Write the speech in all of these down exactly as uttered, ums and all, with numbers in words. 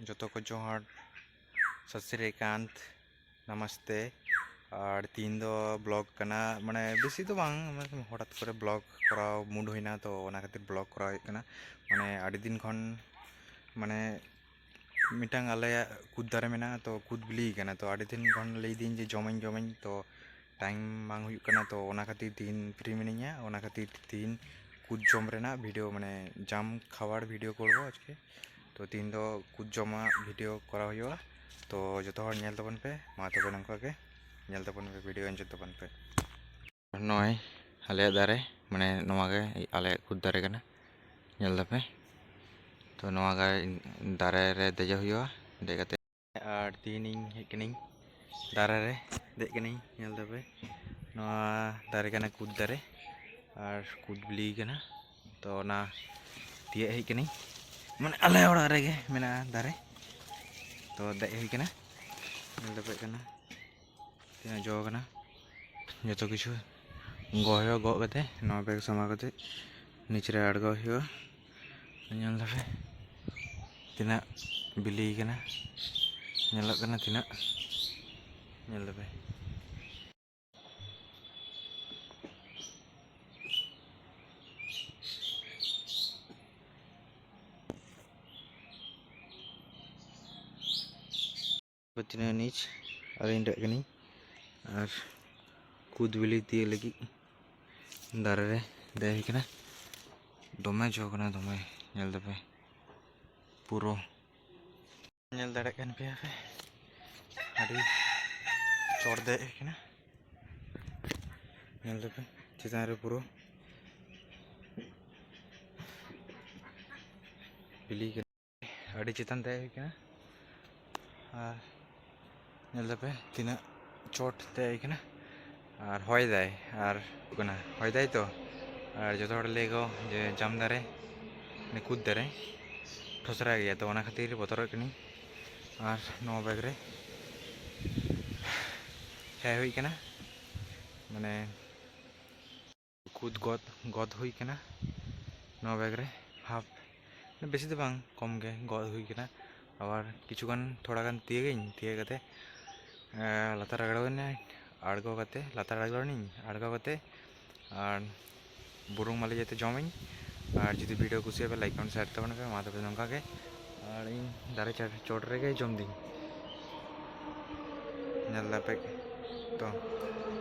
ᱡᱚᱛᱚ ᱠᱚ ᱡᱚᱦᱟᱨ, ᱥᱟᱛ ᱥᱨᱤ ᱟᱠᱟᱱᱛ, ᱱᱟᱢᱟᱥᱛᱮ᱾ ᱟᱨ ᱛᱤᱦᱤᱧ ᱫᱚ ᱵᱞᱚᱜ ᱠᱟᱱᱟ, ᱢᱟᱱᱮ ᱵᱮᱥᱤ ᱫᱚ ᱵᱟᱝ, ᱢᱟᱱᱮ ᱦᱚᱴᱟᱛ ᱠᱚᱨᱮ ᱵᱞᱚᱜ ᱠᱚᱨᱟᱣ ᱢᱩᱰ ᱦᱩᱭᱱᱟ, ᱛᱚ ᱚᱱᱟ ᱠᱷᱟᱹᱛᱤᱨ ᱵᱞᱚᱜ ᱠᱚᱨᱟᱣ ᱦᱩᱭᱩᱜ ᱠᱟᱱᱟ᱾ ᱢᱟᱱᱮ ᱟᱹᱰᱤ ᱫᱤᱱ ᱠᱷᱚᱱ, ᱢᱟᱱᱮ ᱢᱤᱫᱴᱟᱝ ᱟᱞᱮᱭᱟᱜ ᱠᱩᱫ ᱫᱟᱨᱮ ᱢᱮᱱᱟᱜᱼᱟ, ᱛᱚ ᱠᱩᱫ ᱵᱤᱞᱤ ᱠᱟᱱᱟ, ᱛᱚ ᱟᱹᱰᱤ ᱫᱤᱱ ᱠᱷᱚᱱ ᱞᱟᱹᱭᱫᱟᱹᱧ ᱡᱮ ᱡᱚᱢᱟᱹᱧ ᱡᱚᱢᱟᱹᱧ, ᱛᱚ ᱴᱟᱭᱤᱢ ᱵᱟᱝ ᱦᱩᱭᱩᱜ ᱠᱟᱱᱟ, ᱛᱚ ᱚᱱᱟ ᱠᱷᱟᱹᱛᱤᱨ ᱛᱤᱦᱤᱧ ᱯᱷᱨᱤ ᱢᱤᱱᱟᱹᱧᱟ, ᱚᱱᱟ ᱠᱷᱟᱹᱛᱤᱨ ᱛᱤᱦᱤᱧ ᱠᱩᱫ ᱡᱚᱢ ᱨᱮᱱᱟᱜ ᱵᱷᱤᱰᱤᱭᱳ, ᱢᱟᱱᱮ ᱡᱟᱢ ᱠᱷᱟᱣᱟᱲ ᱵᱷᱤᱰᱤᱭᱳ ᱠᱚᱨᱵᱚ ᱟᱡᱠᱮ᱾ ᱛᱚ ᱛᱤᱦᱤᱧ ᱫᱚ ᱠᱩᱫ ᱡᱚᱢᱟᱜ ᱵᱷᱤᱰᱤᱭᱳ ᱠᱚᱨᱟᱣ ᱦᱩᱭᱩᱜᱼᱟ, ᱛᱚ ᱡᱚᱛᱚ ᱦᱚᱲ ᱧᱮᱞ ᱛᱟᱵᱚᱱ ᱯᱮ᱾ ᱢᱟ ᱛᱚᱵᱮ ᱱᱚᱝᱠᱟ ᱜᱮ ᱧᱮᱞ ᱛᱟᱵᱚᱱ ᱯᱮ, ᱵᱷᱤᱰᱤᱭᱳ ᱮᱱᱡᱚᱭ ᱛᱟᱵᱚᱱ ᱯᱮ᱾ ᱱᱚᱜᱼᱚᱭ ᱟᱞᱮᱭᱟᱜ ᱫᱟᱨᱮ, ᱢᱟᱱᱮ ᱱᱚᱣᱟ ᱜᱮ ᱟᱞᱮᱭᱟᱜ ᱠᱩᱫ ᱫᱟᱨᱮ ᱠᱟᱱᱟ, ᱧᱮᱞ ᱫᱟᱯᱮ᱾ ᱛᱚ ᱱᱚᱣᱟ ᱜᱮ ᱫᱟᱨᱮ ᱨᱮ ᱫᱮᱡᱚᱜ ᱦᱩᱭᱩᱜᱼᱟ, ᱫᱮᱡ ᱠᱟᱛᱮ ᱟᱨ ᱛᱤᱦᱤᱧᱤᱧ ᱦᱮᱡ ᱠᱟᱹᱱᱟᱹᱧ ᱫᱟᱨᱮ ᱨᱮ, ᱫᱮᱡ ᱠᱟᱹᱱᱟᱹᱧ, ᱧᱮᱞ ᱫᱟᱯᱮ᱾ ᱱᱚᱣᱟ ᱫᱟᱨᱮ ᱠᱟᱱᱟ ᱠᱩᱫ ᱫᱟᱨᱮ, ᱟᱨ ᱠᱩᱫ ᱵᱤᱞᱤ ᱠᱟᱱᱟ᱾ ᱛᱚ ᱚᱱᱟ ᱛᱤᱭᱟᱹᱜ ᱦᱮᱡ ᱠᱟᱹᱱᱟᱹᱧ, ᱢᱟᱱᱮ ᱟᱞᱮ ᱚᱲᱟᱜ ᱨᱮᱜᱮ ᱢᱮᱱᱟᱜᱼᱟ ᱫᱟᱨᱮ᱾ ᱛᱚ ᱫᱮᱡ ᱦᱩᱭ ᱠᱟᱱᱟ, ᱧᱮᱞ ᱫᱟᱯᱮ ᱠᱟᱱᱟ ᱛᱤᱱᱟᱹᱜ ᱡᱚ ᱠᱟᱱᱟ᱾ ᱡᱚᱛᱚ ᱠᱤᱪᱷᱩ ᱜᱚᱜ ᱦᱩᱭᱩᱜᱼᱟ, ᱜᱚᱜ ᱠᱟᱛᱮ ᱱᱚᱣᱟ ᱵᱮᱜᱽ ᱥᱟᱢᱵᱟᱣ ᱠᱟᱛᱮ ᱱᱤᱪᱮ ᱨᱮ ᱟᱬᱜᱚ ᱦᱩᱭᱩᱜᱼᱟ᱾ ᱧᱮᱞ ᱫᱟᱯᱮ ᱛᱤᱱᱟᱹᱜ ᱵᱤᱞᱤ ᱠᱟᱱᱟ, ᱧᱮᱞᱚᱜ ᱠᱟᱱᱟ ᱛᱤᱱᱟᱹᱜ, ᱧᱮᱞ ᱫᱟᱯᱮ᱾ ᱛᱤᱱᱟᱹᱜ ᱱᱤᱪ ᱟᱹᱞᱤᱧ ᱨᱮᱭᱟᱜ ᱠᱟᱹᱱᱟᱹᱧ, ᱟᱨ ᱠᱩᱫ ᱵᱤᱞᱤ ᱛᱤᱭᱳᱜ ᱞᱟᱹᱜᱤᱫ ᱫᱟᱨᱮ ᱨᱮ ᱫᱮᱡ ᱦᱩᱭ ᱠᱟᱱᱟ᱾ ᱫᱚᱢᱮ ᱡᱚ ᱠᱟᱱᱟ, ᱫᱚᱢᱮ, ᱧᱮᱞ ᱫᱟᱯᱮ ᱯᱩᱨᱟᱹ᱾ ᱧᱮᱞ ᱫᱟᱲᱮᱭᱟᱜ ᱠᱟᱱ ᱯᱮᱭᱟ ᱯᱮ, ᱟᱹᱰᱤ ᱪᱚᱴ ᱫᱮᱡ ᱦᱩᱭ ᱠᱟᱱᱟ᱾ ᱧᱮᱞ ᱫᱟᱯᱮ ᱪᱮᱛᱟᱱ ᱨᱮ ᱯᱩᱨᱟᱹ ᱵᱤᱞᱤ ᱠᱟᱱᱟ᱾ ᱟᱹᱰᱤ ᱪᱮᱛᱟᱱ ᱫᱮᱡ ᱦᱩᱭ ᱠᱟᱱᱟ᱾ ᱟᱨ ᱧᱮᱞ ᱫᱟᱯᱮ ᱛᱤᱱᱟᱹᱜ ᱪᱚᱴ ᱫᱮᱡ ᱦᱩᱭ ᱠᱟᱱᱟ᱾ ᱟᱨ ᱦᱚᱭ ᱫᱟᱭ, ᱟᱨ ᱠᱟᱱᱟ, ᱦᱚᱭ ᱫᱟᱭ ᱛᱚ᱾ ᱟᱨ ᱡᱚᱛᱚ ᱦᱚᱲ ᱞᱟᱹᱭ ᱠᱚ ᱡᱮ ᱡᱟᱢ ᱫᱟᱨᱮ, ᱢᱟᱱᱮ ᱠᱩᱫ ᱫᱟᱨᱮ ᱴᱷᱚᱥᱨᱟ ᱜᱮᱭᱟ, ᱛᱚ ᱚᱱᱟ ᱠᱷᱟᱹᱛᱤᱨ ᱵᱚᱛᱚᱨᱚᱜ ᱠᱟᱹᱱᱟᱹᱧ᱾ ᱟᱨ ᱱᱚᱣᱟ ᱵᱮᱜᱽ ᱨᱮ ᱦᱮᱡ ᱦᱩᱭ ᱠᱟᱱᱟ, ᱢᱟᱱᱮ ᱠᱩᱫ ᱜᱚᱫ, ᱜᱚᱫ ᱦᱩᱭ ᱠᱟᱱᱟ ᱱᱚᱣᱟ ᱵᱮᱜᱽ ᱨᱮ ᱦᱟᱯ, ᱵᱮᱥᱤ ᱫᱚ ᱵᱟᱝ, ᱠᱚᱢ ᱜᱮ ᱜᱚᱫ ᱦᱩᱭ ᱠᱟᱱᱟ᱾ ᱟᱵᱟᱨ ᱠᱤᱪᱷᱩ ᱜᱟᱱ, ᱛᱷᱚᱲᱟ ᱜᱟᱱ ᱛᱤᱭᱟᱹᱜᱟᱹᱧ, ᱛᱤᱭᱟᱹᱜ ᱠᱟᱛᱮ ᱞᱟᱛᱟᱨ ᱟᱬᱜᱚ ᱮᱱᱟᱹᱧ, ᱟᱬᱜᱚ ᱠᱟᱛᱮ, ᱞᱟᱛᱟᱨ ᱟᱬᱜᱚ ᱮᱱᱟᱹᱧ, ᱟᱬᱜᱚ ᱠᱟᱛᱮ ᱟᱨ ᱵᱩᱨᱩᱝ ᱢᱟᱹᱞᱤ ᱡᱟᱛᱮ ᱡᱚᱢᱟᱹᱧ᱾ ᱟᱨ ᱡᱩᱫᱤ video ᱠᱩᱥᱤᱭᱟᱜ ᱯᱮ, like, comment, share ᱛᱟᱵᱚᱱ ᱯᱮ᱾ ᱢᱟ ᱛᱚᱵᱮ ᱱᱚᱝᱠᱟ ᱜᱮ, ᱟᱨ ᱤᱧ ᱫᱟᱨᱮ ᱪᱟᱴ-, ᱪᱚᱴ ᱨᱮᱜᱮ ᱡᱚᱢ ᱫᱤᱧ᱾ ᱧᱮᱞ ᱫᱟᱯᱮ ᱛᱚ,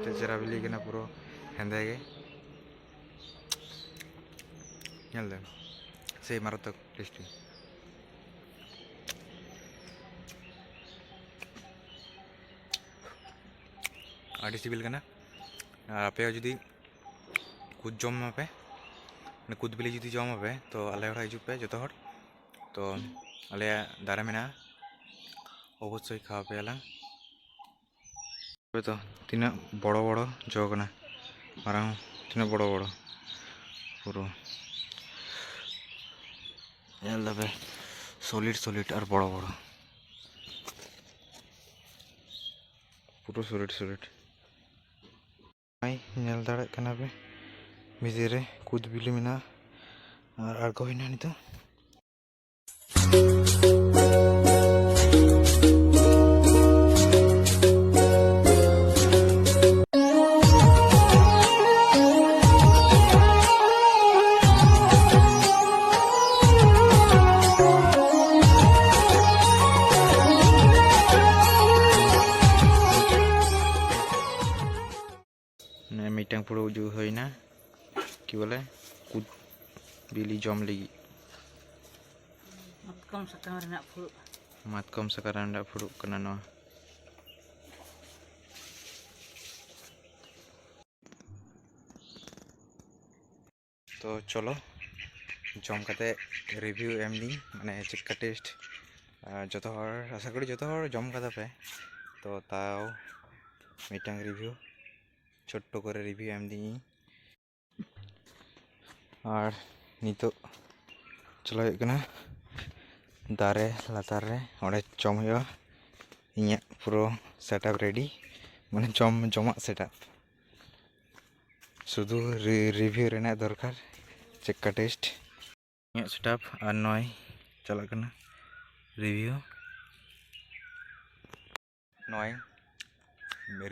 ᱪᱮᱫ ᱪᱮᱦᱨᱟ ᱵᱤᱞᱤ ᱠᱟᱱᱟ, ᱯᱩᱨᱟᱹ ᱦᱮᱸᱫᱮ ᱜᱮ᱾ ᱧᱮᱞ ᱫᱟᱢ, ᱥᱮᱭ ᱢᱟᱨᱟᱛᱛᱚᱠ tasty᱾ ᱟᱹᱰᱤ ᱥᱤᱵᱤᱞ ᱠᱟᱱᱟ᱾ ᱟᱨ ᱟᱯᱮ ᱦᱚᱸ ᱡᱩᱫᱤ ᱠᱩᱫ ᱡᱚᱢ ᱟᱯᱮ, ᱢᱟᱱᱮ ᱠᱩᱫ ᱵᱤᱞᱤ ᱡᱩᱫᱤ ᱡᱚᱢ ᱟᱯᱮ, ᱛᱚ ᱟᱞᱮ ᱚᱲᱟᱜ ᱦᱤᱡᱩᱜ ᱯᱮ ᱡᱚᱛᱚ ᱦᱚᱲ᱾ ᱛᱚ ᱟᱞᱮᱭᱟᱜ ᱫᱟᱨᱮ ᱢᱮᱱᱟᱜᱼᱟ, ᱚᱵᱚᱥᱥᱳᱭ ᱠᱷᱟᱣᱟ ᱯᱮᱭᱟᱞᱟᱝ᱾ ᱛᱚᱵᱮ ᱛᱚ, ᱛᱤᱱᱟᱹᱜ ᱵᱚᱲᱚ ᱵᱚᱲᱚ ᱡᱚ ᱠᱟᱱᱟ, ᱢᱟᱨᱟᱝ, ᱛᱤᱱᱟᱹᱜ ᱵᱚᱲᱚ ᱵᱚᱲᱚ ᱯᱩᱨᱟᱹ᱾ ᱧᱮᱞ ᱫᱟᱯᱮ, solid solid ᱟᱨ ᱵᱚᱲᱚ ᱵᱚᱲᱚ, ᱯᱩᱨᱟᱹ solid solid᱾ ᱱᱚᱜᱼᱚᱭ ᱧᱮᱞ ᱫᱟᱲᱮᱭᱟᱜ ᱠᱟᱱᱟ ᱯᱮ, ᱵᱷᱤᱛᱤᱨ ᱨᱮ ᱠᱩᱫ ᱵᱤᱞᱤ ᱢᱮᱱᱟᱜᱼᱟ᱾ ᱟᱨ ᱟᱬᱜᱚ ᱦᱩᱭᱱᱟ ᱱᱤᱛᱚᱜ᱾ ᱱᱚᱜᱼᱚᱭ ᱢᱤᱫᱴᱟᱝ ᱯᱷᱩᱲᱩᱜ ᱡᱩᱛ ᱦᱩᱭᱱᱟ, ᱠᱤ ᱵᱚᱞᱮ, ᱠᱩᱫ ᱵᱤᱞᱤ ᱡᱚᱢ ᱞᱟᱹᱜᱤᱫ᱾ ᱢᱟᱛᱠᱚᱢ ᱥᱟᱠᱟᱢ ᱨᱮᱱᱟᱜ ᱯᱷᱩᱲᱩᱜ᱾ ᱢᱟᱛᱠᱚᱢ ᱥᱟᱠᱟᱢ ᱨᱮᱱᱟᱜ ᱯᱷᱩᱲᱩᱜ ᱠᱟᱱᱟ ᱱᱚᱣᱟ᱾ ᱛᱚ ᱪᱚᱞᱚ, ᱡᱚᱢ ᱠᱟᱛᱮ review ᱮᱢ ᱫᱤᱧ, ᱢᱟᱱᱮ ᱪᱮᱫᱠᱟ taste᱾ ᱟᱨ ᱡᱚᱛᱚ ᱦᱚᱲ, ᱟᱥᱟ ᱠᱚᱨᱤ ᱡᱚᱛᱚ ᱦᱚᱲ ᱡᱚᱢ ᱠᱟᱫᱟ ᱯᱮ, ᱛᱚ ᱛᱟᱣ ᱢᱤᱫᱴᱟᱝ review, ᱪᱷᱳᱴᱴᱳ ᱠᱚᱨᱮ review ᱮᱢ ᱫᱤᱧ᱾ ᱟᱨ ᱱᱤᱛᱚᱜ ᱪᱟᱞᱟᱣ ᱦᱩᱭᱩᱜ ᱠᱟᱱᱟ ᱫᱟᱨᱮ ᱞᱟᱛᱟᱨ ᱨᱮ, ᱚᱸᱰᱮ ᱡᱚᱢ ᱦᱩᱭᱩᱜᱼᱟ᱾ ᱤᱧᱟᱹᱜ ᱯᱩᱨᱟᱹ setup ready, ᱢᱟᱱᱮ ᱡᱚᱢ, ᱡᱚᱢᱟᱜ setup᱾ ᱥᱩᱫᱷᱩ ᱨᱤ-, review ᱨᱮᱱᱟᱜ ᱫᱚᱨᱠᱟᱨ, ᱪᱮᱫᱠᱟ taste᱾ ᱤᱧᱟᱹᱜ setup ᱟᱨ ᱱᱚᱜᱼᱚᱭ ᱪᱟᱞᱟᱜ ᱠᱟᱱᱟ ᱨᱤᱵᱷᱤᱭᱩ᱾ ᱱᱚᱜᱼᱚᱭ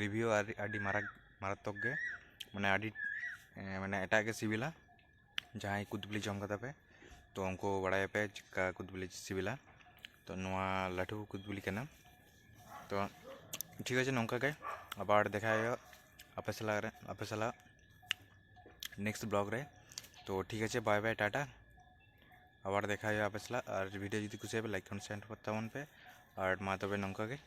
ᱨᱤᱵᱷᱤᱭᱩ ᱟᱹᱰᱤ, ᱟᱹᱰᱤ ᱢᱟᱨᱟᱠ-, ᱢᱟᱨᱟᱛᱛᱚᱠ ᱜᱮ, ᱢᱟᱱᱮ ᱟᱹᱰᱤ, ᱮ, ᱢᱟᱱᱮ ᱮᱴᱟᱜ ᱜᱮ ᱥᱤᱵᱤᱞᱟ᱾ ᱡᱟᱦᱟᱸᱭ ᱠᱩᱫ ᱵᱤᱞᱤ ᱡᱚᱢ ᱠᱟᱫᱟ ᱯᱮ, ᱛᱚ ᱩᱱᱠᱩ ᱵᱟᱲᱟᱭᱟᱯᱮ ᱪᱮᱫᱠᱟ ᱠᱩᱫ ᱵᱤᱞᱤ ᱥᱤᱵᱤᱞᱟ᱾ ᱛᱚ ᱱᱚᱣᱟ ᱞᱟᱹᱴᱷᱩ ᱠᱩᱫ ᱵᱤᱞᱤ ᱠᱟᱱᱟ᱾ ᱛᱚ ᱴᱷᱤᱠ ᱟᱪᱷᱮ, ᱱᱚᱝᱠᱟ ᱜᱮ ᱟᱵᱟᱨ ᱫᱮᱠᱷᱟ ᱦᱩᱭᱩᱜᱼᱟ ᱟᱯᱮ ᱥᱟᱞᱟᱜ ᱨᱮ, ᱟᱯᱮ ᱥᱟᱞᱟᱜ ᱱᱮᱠᱥᱴ ᱵᱞᱚᱜ ᱨᱮ᱾ ᱛᱚ ᱴᱷᱤᱠ ᱟᱪᱷᱮ, ᱵᱟᱭ ᱵᱟᱭ, ᱴᱟᱴᱟ᱾ ᱟᱵᱟᱨ ᱫᱮᱠᱷᱟ ᱦᱩᱭᱩᱜᱼᱟ ᱟᱯᱮ ᱥᱟᱞᱟᱜ᱾ ᱟᱨ ᱵᱷᱤᱰᱤᱭᱳ ᱡᱩᱫᱤ ᱠᱩᱥᱤᱭᱟᱜᱼᱟ ᱯᱮ, ᱞᱟᱭᱤᱠ ᱠᱚᱢᱮᱱᱴ ᱥᱮᱭᱟᱨ ᱛᱟᱵᱚᱱ ᱯᱮ᱾ ᱟᱨ ᱢᱟ ᱛᱚᱵᱮ ᱱᱚᱝᱠᱟ ᱜᱮ,